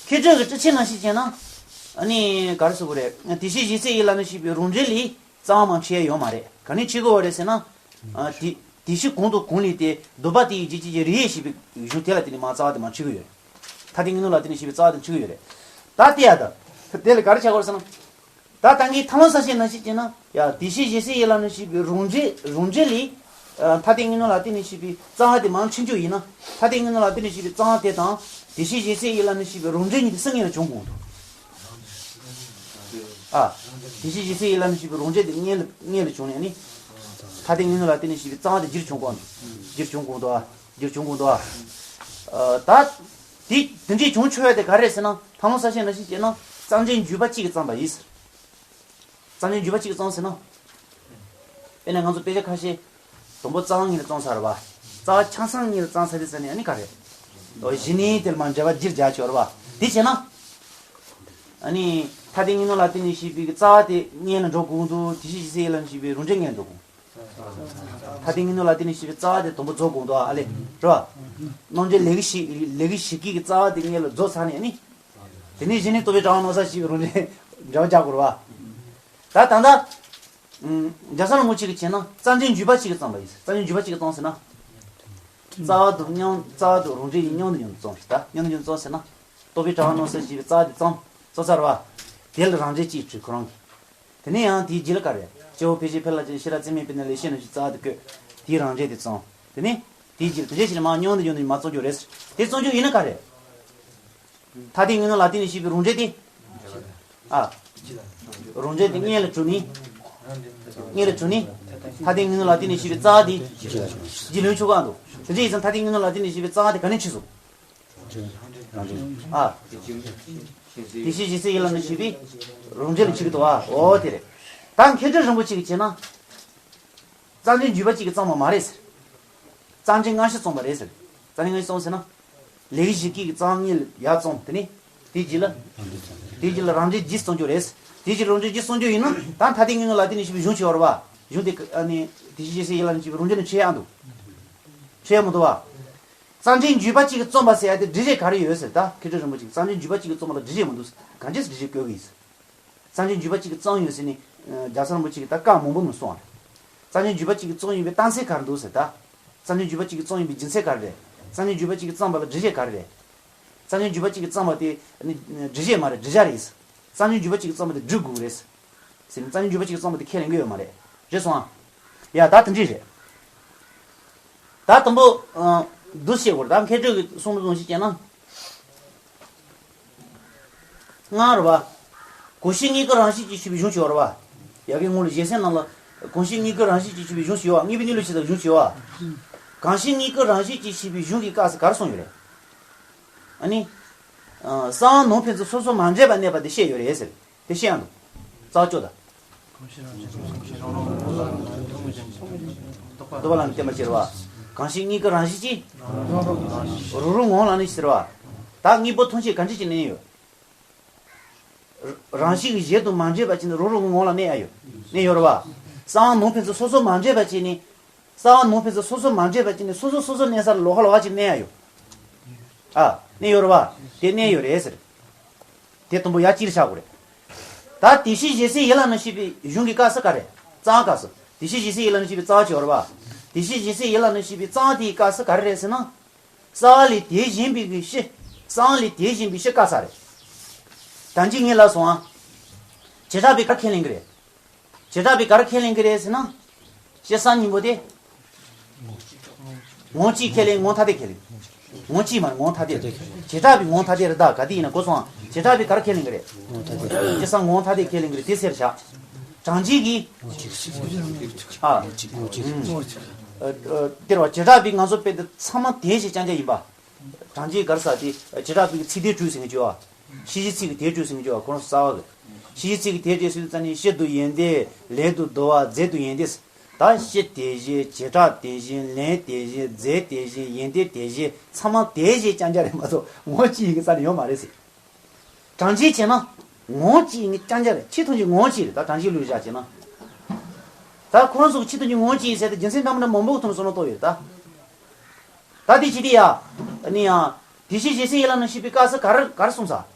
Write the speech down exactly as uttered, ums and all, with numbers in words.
མཁས་གྲུབ་ཀྱི་སྤྲོས་བྲལ་ནང་བཞིན་བྱས་ན། ཨ་ནི་ག་རེ་ཟེར་དགོས་རེད། དེ་བཞིན་གཞན་སེལ་ཡིད་ལ་ནི་ཞེས་པའི་རང་འགྲེལ་ལས་རྩ་བ་མང་ཆེ་ཡོད་མ་རེད། ག་ནས་ཕྱེ་དགོས་རེད་ཟེར་ན། ཨ་དེ་དེ་བཞིན་གང་དང་གང་ལས་ཏེ། འདོད་པ་དེ་ཡི་རྒྱུར་གྱུར་ཅིང་རིགས་ཡོད་ཞེས་པའི་གཞུང་དེ་ལ་བརྟེན་ནས་མར་རྩ་བ་དེ་མར་ཕྱེ་གི་ཡོད་རེད། ཐ་དད་ངེས་ལུགས་ལ་བརྟེན་ནས་ཞེས་པའི་རྩ་བ་དེ་ཕྱེ་གི་ཡོད་རེད། ད་དེ་ཡ་ད། དེ་ལ་ག་རེ་བྱ་དགོས་རེད་ཟེར་ན། ད་ད་གིན་ཐལ་མོ་སྦྱར་བྱས་ནང་བཞིན་བྱས་ན། ཡ་དེ་བཞིན་གཞན་སེལ་ཡིད་ལ་ནི་ཞེས་པའི་རང་འགྲེལ་རང་འགྲེལ་ལས། ཨ་ཐ་དད་ངེས་ལུགས་ལ་བརྟེན་ནས་ཞེས་པའི་རྩ་བ་དེ་མར་ཕྱེ་རྒྱུ་ཡིན་ན། ཐ་དད་ངེས་ལུགས་ལ་བརྟེན་ནས་ཞེས་པའི་རྩ་བ་དེ་དང་། དེ་བཞིན་གཞན་སེལ་ཡིད་ལ་ནི་ཞེས་པའི་རང་འགྲེལ་གཉིས་དེ་སུ་ངེས་ལ་བྱུང་དགོས་འདུག་ཨ། དེ་བཞིན་གཞན་སེལ་ཡིད་ལ་ནི་ཞེས་པའི་རང་འགྲེལ་དེ་ངེས་ལ་ངེས་ལ་བྱུང་ནས་ནི། ཐ་དད་ངེས་ལུགས་ལ་བརྟེན་ནས་ཞེས་པའི་རྩ་བ་དེ་རྒྱུར་བྱུང་དགོས་འདུག་རྒྱུར་བྱུང་དགོས་འདུག་ཨ། རྒྱུར་བྱུང་དགོས་འདུག་ཨ། ཨ་ད། དེ་དེ་འདྲའི་བྱུང་ཆོག་ཡ་དེ་ག་རེ་རེད་ཟེར་ན། ཐལ་མོ་སྦྱར་བྱས་ནང་བཞིན་བྱས་ན། རྩ་འགྲེལ་འཇུག་པ་གཅིག་གིས་བརྩམས་པ་ཡིན་ཟེར། རྩ་འགྲེལ་འཇུག་པ་གཅིག་གིས་བརྩམས་ཟེར་ན། དཔེར་ན་ང་ཚོ་དཔེ་ཆ་ཁ་ཤས། དང་པོ་རྩ་བ་ངེས་ལ་བརྩམས་ཚར་བ། རྩ་བ་ཆ་ཚང་ངེས་ལ་བརྩམས་ཚར་དུས་ཙ་ནས་ཨ་ནི་ག་རེ། འོ་གཞི་ནས་དེར་མར་འགྲེལ་པ་རྒྱུར་སྦྱར་ཆོག་རེད་བ། དེ་བྱས་ན། ཨ་ནི་ཐ་དད་ངེས་ལུགས་ལ་བརྟེན་ནས་ཞེས་པའི་རྩ་བ་དེ་ངེས་ལ་འགྲོ་དགོས་འདུག་དེ་བཞིན་གཞན་སེལ་ཡིད་ལ་ནི་ཞེས་པའི་རང་འགྲེལ་ངེས་ལ་འགྲོ་དགོས། ཐ་དད་ངེས་ལུགས་ལ་བརྟེན་ནས་ཞེས་པའི་རྩ་བ་དེ་དང་པོ་རྫོགས་དགོས་འདུག་ཨ་ལེ། རེད་བ། རྣམ་འགྲེལ་ལས་ཀྱི་གཞི་ལས་ཀྱི་གཞི་སྐད་ཀྱི་རྩ་བ་དེ་ངེས་ལ་རྫོགས་ཚར་ནས་ཨ་ནི། དེ་ནས་གཞི་ནས་རྟོག་པའི་དྲི་མ་སྣང་ས་ཞེས་པའི་རང་འགྲེལ་འགྲེལ་པ་རྒྱག་དགོས་རེད་བ། ད་ད་ལྟ། ཨུམ། རྒྱལ་ཚབ་རིན་པོ་ཆེ་གིས་བྱས་ན་རྩ་འགྲེལ་འཇུག་པ་གཅིག་གིས་བརྩམས་པ་ཡིན། རྩ་འགྲེལ་འཇུག་པ་གཅིག་གིས་བརྩམས་ཟེར་ན། རྩ་བ་དང་མཉམ་རྩ་བ་དང་རང་འགྲེལ་གཉིས་མཉམ་དུ་མཉམ་དུ་བརྩམས་ཟེར་ད། མཉམ་དུ་མཉམ་དུ་བརྩམས་ཟེར་ན། རྟོག་པའི་དྲི་མ་སྣང་ས་ཞེས་པའི་རྩ་བ་དེ་བརྩམས་བརྩམས་ཚར་བ། དེ་ལ་རང་འགྲེལ་གཅིག་བྲིས་ཁོ་རང་གིས། དེ་ནས་ཡང་དེའི་རྗེས་ལ་ག་རེ། སྐྱེས་བུ་ཕལ་ཆེར་ཕལ་ལ་ཅན་ཤེས་རབ་རྩིས་མེད་པས་ན་ལེགས་བཤད་རྣམས་ཀྱི་རྩ་བ་དེ་བཀོད། དེའི་རང་འགྲེལ་དེ་བརྩམས། དེ་ནས་དེའི་རྗེས་ལ་དེ་འདྲ་བྱས་ནས་མར་མཉམ་དུ་མཉམ་དུ་མར་བརྩམས་རྒྱུ་རེད་ཟེར། དེ་བརྩམས་རྒྱུ་ཡིན་ན་ག་རེ། ཐ་དད་ངེས་ལུགས་ལ་བརྟེན་ནས་ཞེས་པའི་རང་འགྲེལ་དེ། ཨ། རང་འགྲེལ་དེ་ངེས་ལ་གྲུབ་ནས། ངེས་ལ་གྲུབ་ནས། ཐ་དད་ངེས་ལུགས་ལ་བརྟེན་ནས་ཞེས་པའི་རྩ་བ་དེ། རྒྱུར་ལོན་ཆོག་ག་འདུག་དེ་འདྲ་ཡིན་ཙང་ཐ་དད་ངེས་ལུགས་ལ་བརྟེན་ནས་ཞེས་པའི་རྩ་བ་དེ་ག་ནས་ཕྱེ་སོང་། ཨ། དེ་བཞིན་གཞན་སེལ་ཡིད་ལ་ནི་ཞེས་པའི་རང་འགྲེལ་ལ་ཕྱེ་གི་འདུག་ཨ། འོ་དེ་རེད། ད་མཁས་གྲུབ་རིན་པོ་ཆེ་གིས་བྱས་ན། རྩ་འགྲེལ་འཇུག་པ་གཅིག་གིས་བརྩམས་པ་མ་རེད་ཟེར། རྩ་འགྲེལ་སྔ་ཕྱི་བརྩམས་པ་རེད་ཟེར། རྩ་འགྲེལ་སྔ་ཕྱི་བརྩམས་ཟེར་ན། ལས་ཀྱི་གཞི་སྐད་ཀྱི་རྩ་བ་ངེས་ལ་ཡར་བརྩམས། དེ་ནས། དེའི་རྗེས་ལ། དེའི་རྗེས་ལ་རང་འགྲེལ་རྗེས་བརྩམས་རྒྱུ་རེད། དེའི་རྗེས་རང་འགྲེལ་རྗེས་བརྩམས་རྒྱུ་ཡིན་ན་ད་ཐ་དད་ངེས་ལུགས་ལ་བརྟེན་ནས་ཞེས་པའི་གཞུང་ཕྱེ་བ་རེད་བ། གཞུང་དེ་ཨ་ནི། དེ་བཞིན་གཞན་སེལ་ཡིད་ལ་ནི་ཞེས་པའི་རང་འགྲེལ་ནི་ཕྱེ་ཡག་འདུག་ཕྱེ་ཡག་མི་འདུག་བ། རྩ་འགྲེལ་འཇུག་པ་གཅིག་གིས་བརྩམས་པ་ཟེར་ཡ་དེ་འགྲེལ་བཤད་ག་རེ་ཡོད་ཟེར་ད་མཁས་གྲུབ་རིན་པོ་ཆེ་གིས་རྩ་འགྲེལ་འཇུག་པ་གཅིག་གིས་བརྩམས་པ་ལ་འགྲེལ་བཤད་མི་འདུག་གང་ཅི་འགྲེལ་བཤད་བཀོད་གི་ཡིན་ཟེར། རྩ་འགྲེལ་འཇུག་པ་གཅིག་གིས་བརྩམས་ཡོད་ཟེར་ནས། རྒྱལ་ཚབ་རིན་པོ་ཆེ་གིས་ད་བཀའ་མང་པོ་མི་གསུང་བ་རེད། རྩ་འགྲེལ་འཇུག་པ་གཅིག་གིས་བརྩམས་ཡོད་པའི་རྟགས་མཚན་ག་རེ་འདུག་ཟེར་ད། རྩ་འགྲེལ་འཇུག་པ་གཅིག་གིས་བརྩམས་ཡོད་པའི་རྒྱུ་མཚན་ག་རེ་རེད། རྩ་འགྲེལ་འཇུག་པ་གཅིག་གིས་བརྩམས་པ་ལ་འགྲེལ་བཤད་ག་རེ་རེད། རྩ་འགྲེལ་འཇུག་པ་གཅིག་གིས་བརྩམས་པ་དེ་ནི་འགྲེལ་བཤད་མ་རེད་འགྲེལ་བྱ་རེད། རྩ་འགྲེལ་འཇུག་པ་གཅིག་གིས་བརྩམས་པ་དེ་སྒྲུབ་དགོས་རེད། ཟེར་ནས་རྩ་འགྲེལ་འཇུག་པ་གཅིག་གིས་བརྩམས་པ་དེ་ཁས་ལེན་གི་ཡོད་མ་རེད། རེད་སོང་ཨ། ཡ་ད་དེ་འདྲས་རེད། ད་དང་པོ། འདུ་ཤེས་སྐོར་ད་མཁས་གྲུབ་ཀྱི་གསུང་རུ་གསུང་ཞིག་བྱས་ན། ལྔ་རེད་བ། གང་ཞིག་དངོས་ཀྱི་རང་བཞིན་གྱིས་ཞེས་པའི་གཞུང་ཞིག་ཡོད་རེད་བ། ཡ་གི་སྔོན་ལ་ཞེ་སའི་ནང་ལ། གང་ཞིག་དངོས་ཀྱི་རང་བཞིན་གྱིས་ཞེས་པའི་གཞུང་ཞིག་ཡོད་བ་དངོས་པོའི་གནས་ལུགས་ཞེས་པའི་གཞུང་ཞིག་ཡོད་བ། གང་ཞིག་དངོས་ཀྱི་རང་བཞིན་གྱིས་ཞེས་པའི་གཞུང་གི་སྐབས་སུ་ག་རེ་གསུངས་ཡོད་རེད། ཨ་ནི། གསང་བ་ནང་ཕན་ཚུན་སོ་སོ་མ་འདྲེས་པར་གནས་པ་དེ་བཤད་ཡོད་རེད་ཟེར། དེ་བཤད་ཡང་འདུག་རྩ་བ་བཅུ་དང་། རྟོག་པ་ལ་ནི་བརྟེན་པར་བྱེད་རེད་བ། གང་ཞིག་དངོས་ཀྱི་རང་བཞིན་གྱིས། རང་རང་ངོ་ལ་ནི་ཟེར་བ། ད་དངོས་པོ་ཐམས་ཅད་ག་འདྲ་ཅིག་གནས་ཡོད། རང་བཞིན་གྱི་གཞི་དང་མ་འདྲེས་པ་ཅིག་ནི་རང་རང་ངོ་ལ་གནས་ཡ་ཡོད། གནས་ཡོད་རེད་བ། གསང་བ་ནང་ཕན་ཚུན་སོ་སོ་མ་འདྲེས་པ་ཅིག་ནི། གསང་བ་ནང་ཕན་ཚུན་སོ་སོ་མ་འདྲེས་པ་ཅིག་ནི་སོ་སོ་སོ་སོ་གནས་ས་ལ་ལོགས་ཀ་ལོགས་ཀ་ཅིག་གནས་ཡ་ཡོད། ཨ། གནས་ཡོད་རེད་བ། དེ་གནས་ཡོད་རེད་ཟེར། དེ་དང་པོ་ཡ་གཅིག་ལ་བཞག་དགོས་རེད། ད་དེ་བཞིན་གཞན་སེལ་ཡིད་ལ་ནི་ཞེས་པའི་གཞུང་གི་སྐབས་སུ་ག་རེ། རྩ་བ་སྐབས་སུ། དེ་བཞིན་གཞན་སེལ་ཡིད་ལ་ནི་ཞེས་པའི་རྩ་བ་གཅིག་ཡོད་རེད་བ། དེ་བཞིན་གཞན་སེལ་ཡིད་ལ་ནི་ཞེས་པའི་རྩ་བ་དེའི་སྐབས་སུ་ག་རེ་རེད་ཟེར་ན། རྩ་བ་ལས་དེ་གཞན་པའི་གི་གཞི། གསང་བ་ལས་དེ་གཞན་པའི་གཞི་སྐབས་སུ་རེད། ད་ཅི་ངས་ལབ་སོང་ཨ། བྱེ་བྲག་པས་ག་རེ་ཁས་ལེན་གི་རེད། བྱེ་བྲག་པས་ག་རེ་ཁས་ལེན་གི་རེད་ཟེར་ན། སྤྱི་གསང་གཉིས་པོ་དེ། ངོ་གཅིག་ཁས་ལེན་ངོ་ཐ་དད་ཁས་ལེན། ངོ་གཅིག་མ་རེད་ངོ་ཐ་དད་རེད། བྱེ་བྲག་པའི་ངོ་ཐ་དད་རེད་ད་ག་དེ་ཡིན་ན་གོ་སོང་ཨ། བྱེ་བྲག་པས་ག་རེ་ཁས་ལེན་གི་རེད། སྤྱི་གསང་ངོ་ཐ་དད་ཁས་ལེན་གི་རེད་དེ་སེལ་བྱ། གྲངས་ཀྱི་གི། ཨ། ཨ། ཨ། དེར་བ་བྱེ་བྲག་པས་ང་ཚོ་དཔེ་དེ་ཚང་མ་དེ་ཞེས་རྐྱང་རྐྱང་ཡིན་པ། གྲངས་ཀྱི་ག་རེ་ཟེར་དེ་བྱེ་བྲག་པའི་ཚིག་དོན་དྲུག་ཟེར་གི་ཡོད་ཨ། ཤེས་བྱའི་ཚིག་གི་དོན་དྲུག་ཟེར་གི་ཡོད་ཨ་ཁོ་རང་རྩ་བ་གི། ཤེས་བྱའི་ཚིག་གི་དོན་དྲུག་ཟེར་དུས་ཙ་ནི་སྤྱི་དང་ཡོན་ཏན་ལས་དང་བསྡུ་བ་རྫས་དང་ཡོན་ཏན་ཟེར། ད་སྤྱི་དེ་བཞིན་བྱེ་བྲག་དེ་བཞིན་ལན་དེ་བཞིན་རྫས་དེ་བཞིན་ཡོན་ཏན་དེ་བཞིན་ཚང་མ་དེ་བཞིན་རྐྱང་རྐྱང་རེད་མ་གཏོགས་ངོ་གཅིག་ཡིན་གྱི་རྩ་ནས་ཡོད་མ་རེད་ཟེར། གྲངས་ཀྱི་བྱས་ན་ངོ་གཅིག་ཡིན་གྱི་རྐྱང་རྐྱང་རེད་ཆེས་མཐོང་གི་ངོ་གཅིག་རེད་ད་གྲངས་ཀྱི་ལུགས་བཞག་བྱས་ན། ད་ཁོ་རང་ཚོ་གི་ཆེས་མཐོང་གི་ངོ་གཅིག་ཡིན་ཟེར་ཏེ་རྒྱུ་མཚན་འདྲ་མི་འདྲ་མང་པོ་གི་ཐོག་ནས་བསམ་བློ་གཏོང་ཡོད་ད། ད་དེ་ཅི་སྟེ་ཡ། ནི་ཡང་དེ་བཞིན་གཞན་སེལ་ཡིད་ལ་ནི་ཞེས་པའི་སྐབས་སུ་ག་རེ་ག་རེ་གསུངས་ས།